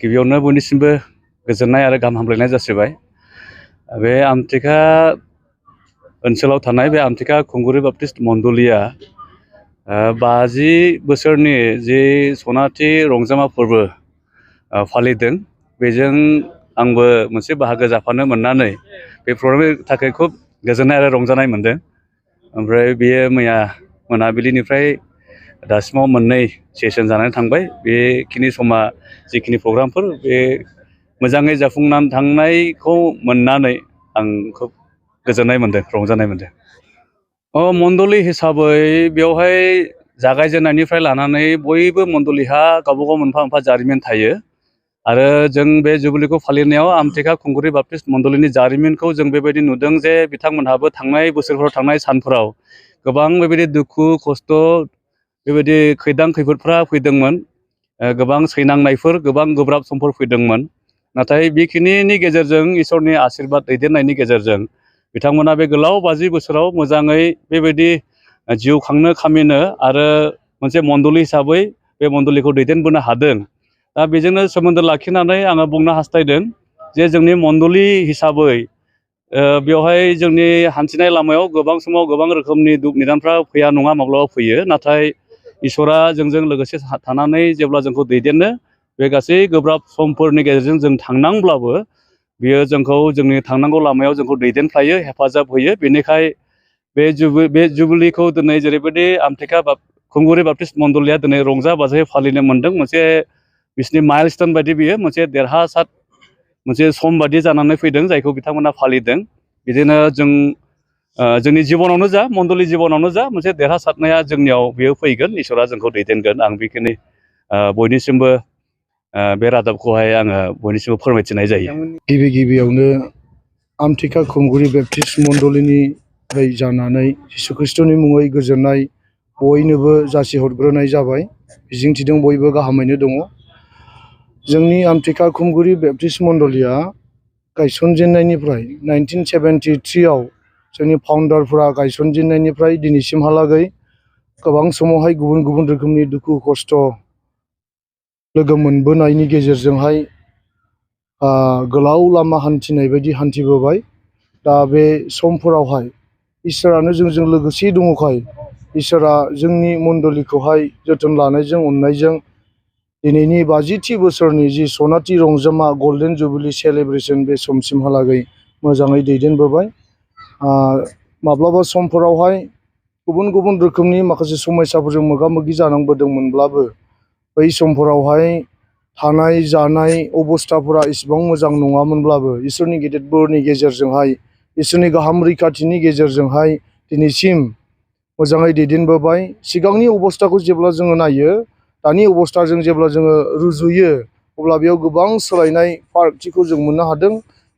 गिबियावनो बयनिसिमबो गोजोननाय आरो गाहाम हामलायनाय जासिबाय। बे आमथेखा ओनसोलाव थानाय बे आमथेखा खुंगुरि बाप्टिस्ट मण्डलिया 50 बोसोरनि जि सनाथि रंजामा फोरबो फालिदों। बेजों आंबो मोनसे बाहागो जाफानो मोननानै बे प्रग्रामनि थाखाय खुब गोजोननाय आरो रंजानाय मोनदों। ओमफ्राय बेयो मैया मोनाबिलिनिफ्राय दासिमाव मोननै सेसन जानानै थांबाय। बेखिनि समा जिखिनि प्रग्रामफोर बे मोजाङै जाफुंनानै थांनायखौ मोननानै आं खुब गोजोननाय मोनदों, रंजानाय मोनदों। मण्डलि हिसाबै बेवहाय जागायजेननायनिफ्राय लानानै बयबो मण्डलिहा गावबा गाव मोनफा मोनफा जारिमिन थायो आरो जों बे जुबिलिखौ फालिनायाव आमथेखा खुंगुरि बाप्टिस्ट मण्डलिनि जारिमिनखौ जों बेबायदि नुदों जे बिथांमोनहाबो थांनाय बोसोरफोराव थांनाय सानफोराव गोबां बेबायदि दुखु खस्थ' बेबायदि खैदां खैफोदफ्रा फैदोंमोन। गोबां सैनांनायफोर, गोबां गोब्राब समफोर फैदोंमोन। नाथाय बेखिनिनि गेजेरजों इसोरनि आशीर्बाद दैदेननायनि गेजेरजों बिथांमोना बे गोलाव 50 बोसोराव मोजाङै बेबायदि जिउ खांनो खामिनो आरो मोनसे मण्डलि हिसाबै बे मण्डलिखौ दैदेनबोनो हादों। दा बेजोंनो सोमोन्दो लाखिनानै आङो बुंनो हास्थायदों जे जोंनि मण्डलि हिसाबै बेवहाय जोंनि हान्थिनाय लामायाव गोबां समाव गोबां रोखोमनि दुख निदानफ्रा फैया नङा माब्लाबा फैयो। नाथाय इसोरा जोंजों लोगोसे थानानै जेब्ला जोंखौ दैदेनो, बे गासै गोब्राब समफोरनि गेजेरजों जों थांनांब्लाबो बियो जोंखौ जोंनि थांनांगौ लामायाव जोंखौ दैदेनफ्लायो, हेफाजाब होयो। बेनिखाय बे जुबिलिखौ दिनै जेरैबायदि आमथेखा खुंगुरि बाप्टिस्ट मण्डलिया दिनै रंजा बाजायै फालिनो मोन्दों, मोनसे बिसोरनि माइलस्टोन बायदि बियो मोनसे देरहासार मोनसे सम बादि जानानै फैदों, जायखौ बिथांमोना फालिदों। बिदिनो जोंनि जिबनावनो जा, मण्डलि जिबनावनो जा, मोनसे देरहासारनाया जोंनियाव बेयो फैगोन। इसोरा जोंखौ दैदेनगोन। आं बेखिनि बयनिसिमबो बे रादाबखौहाय आङो बयनिसिमबो फोरमायथिनाय जायो। गिबियावनो आमथेखा खुंगुरि बाप्टिस्ट मण्डलिनिफ्राय जानानै जिसु ख्रिस्ट'नि मुङै गोजोननाय बयनोबो जासिहरग्रोनाय जाबाय। मिजिंथिदों बयबो गाहामैनो दङ। जोंनि आमथेखा खुंगुरि बाप्टिस्ट मण्डलिया गायसनजेननायनिफ्राय 1973 जोंनि फाउन्डारफोरा गायसनजेननायनिफ्राय दिनैसिमहालागै गोबां समावहाय गुबुन गुबुन रोखोमनि दुखु खस्थ' लोगो मोनबोनायनि गेजेरजोंहाय गोलाव लामा हान्थिनाय बायदि हान्थिबोबाय। दा बे समफोरावहाय इसोरानो जोंजों लोगोसे दङखाय इसोरा जोंनि मण्डलिखौहाय जोथोन लानायजों अननायजों दिनैनि 50थि बोसोरनि जि सनाथि रंजामा गल्डेन जुबिलि सेलेब्रेसन बे समसिमहालागै मोजाङै दैदेनबोबाय। माब्लाबा समफोरावहाय गुबुन गुबुन रोखोमनि माखासे समयसाफोरजों मोगा मोगि जानांबोदोंमोनब्लाबो बै समफोरावहाय थानाय जानाय अबस्थाफोरा इसेबां मोजां नङामोनब्लाबो इसोरनि गेदेर बोरनि गेजेरजोंहाय, इसोरनि गाहाम रैखाथिनि गेजेरजोंहाय दिनैसिम मोजाङै दैदेनबोबाय। सिगांनि अबस्थाखौ जेब्ला जोङो नायो, दानि अबस्थाजों जेब्ला जोङो रुजुयो, अब्ला बेयाव गोबां सोलायनाय फारागथिखौ जों मोननो हादों।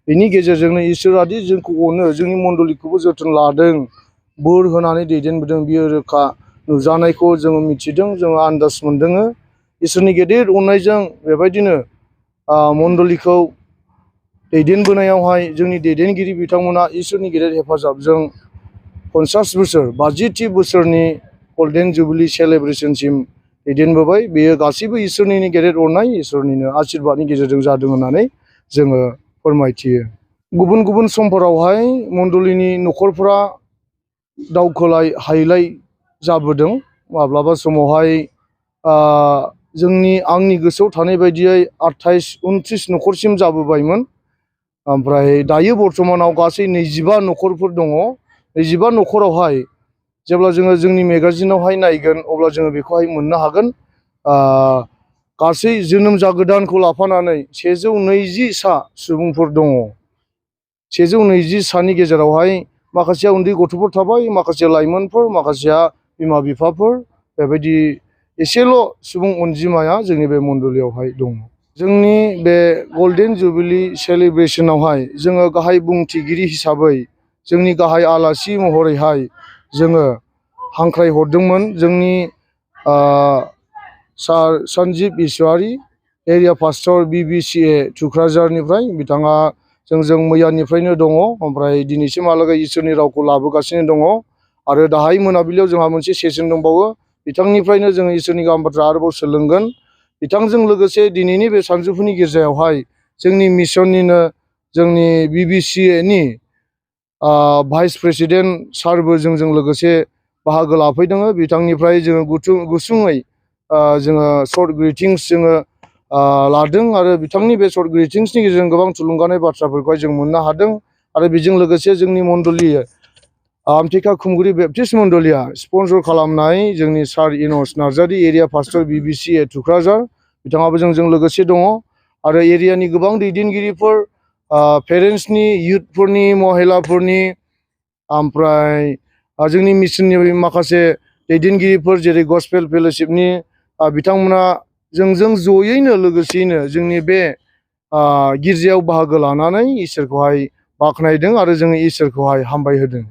बेनि गेजेरजोंनो इसोरादि जोंखौ अनो, जोंनि मण्डलिखौबो जोथोन लादों, बोर होनानै दैदेनबोदों, बियो रोखा नुजानायखौ जोङो मिथिदों, जोङो आन्दाज मोनदों। इसोरनि गेदेर अननायजों बेबायदिनो मण्डलिखौ दैदेनबोनायावहाय जोंनि दैदेनगिरि बिथांमोना इसोरनि गेदेर हेफाजाबजों 50 बोसोर 50थि बोसोरनि गल्डेन जुबिलि सेलेब्रेसनसिम दैदेनबोबाय। बेयो गासैबो इसोरनिनो गेदेर अननाय, इसोरनिनो आशीर्बादनि गेजेरजों जादों होननानै जोङो फोरमायथियो। गुबुन गुबुन समफोरावहाय मण्डलिनि न'खरफोरा दावखोलाय हायलाय जाबोदों। माब्लाबा समावहाय आंनि गोसोआव थानाय बायदियै 28-29 न'खरसिम जाबोबायमोन। ओमफ्राय दायो बर्थमानाव गासै 25 न'खरफोर दङ। 25 न'खरावहाय जेब्ला जोङो जोंनि मेगाजिनावहाय नायगोन, अब्ला जोङो बेखौहाय मोननो हागोन। गासै जोनोम जागोदानखौ लाफानानै 120 सा सुबुंफोर दङ। 120 सानि गेजेरावहाय माखासेया उन्दै गथ'फोर थाबाय, माखासे लाइमोनफोर, माखासेया बिमा बिफाफोर, बेबायदि एसेल' सुबुं अनजिमाया जोंनि बे मण्डलियावहाय दङ। जोंनि बे गल्डेन जुबिलि सेलेब्रेसनावहाय जोङो गाहाय बुंथिगिरि हिसाबै जोंनि गाहाय आलासि महरैहाय जोङो हांख्रायहरदोंमोन जोंनि सार सन्जिब इसवारि, एरिया पास्टर BBCA थुक्राझारनिफ्राय। बिथाङा जोंजों मैयानिफ्रायनो दङ, ओमफ्राय दिनैसिमहालागै इसोरनि रावखौ लाबोगासिनो दङ। आरो दाहाय मोनाबिलियाव जोंहा मोनसे सेसन दंबावो, बिथांनिफ्रायनो जोङो इसोरनि गाहाम बाथ्रा आरोबाव सोलोंगोन। बिथांजों लोगोसे दिनैनि बे सानजौफुनि गिर्जायावहाय जोंनि मिसननिनो जोंनि BBCA नि भाइस प्रेसिडेन्ट सारबो जोंजों लोगोसे बाहागो लाफैदों। बिथांनिफ्राय जोङो गुसुङै जोङो सर्ट ग्रिटिंस जोङो लादों आरो बिथांनि बे सर्ट ग्रिटिंसनि गेजेरजों गोबां थुलुंगानाय बाथ्राफोरखौ जों मोननो हादों। आरो बेजों लोगोसे जोंनि मण्डलि आमथेखा खुंगुरि बेप्टिस्ट मण्डलिया स्पन्सर खालामनाय जोंनि सार इनस नार्जारि एरिया पास्टर BBCA थुक्राझार बिथाङाबो जोंजों लोगोसे दङ। आरो एरियानि गोबां दैदेनगिरिफोर पेरेन्टसनि इयुथफोरनि महिलाफोरनि ओमफ्राय जोंनि मिसननि माखासे दैदेनगिरिफोर जेरै गस्पेल फेल'शिपनि बिथांमोना जोंजों जयैनो लोगोसेयैनो जोंनि बे गिर्जायाव बाहागो लानानै इसोरखौहाय बाख्नायदों आरो जोङो इसोरखौहाय हामबाय होदों।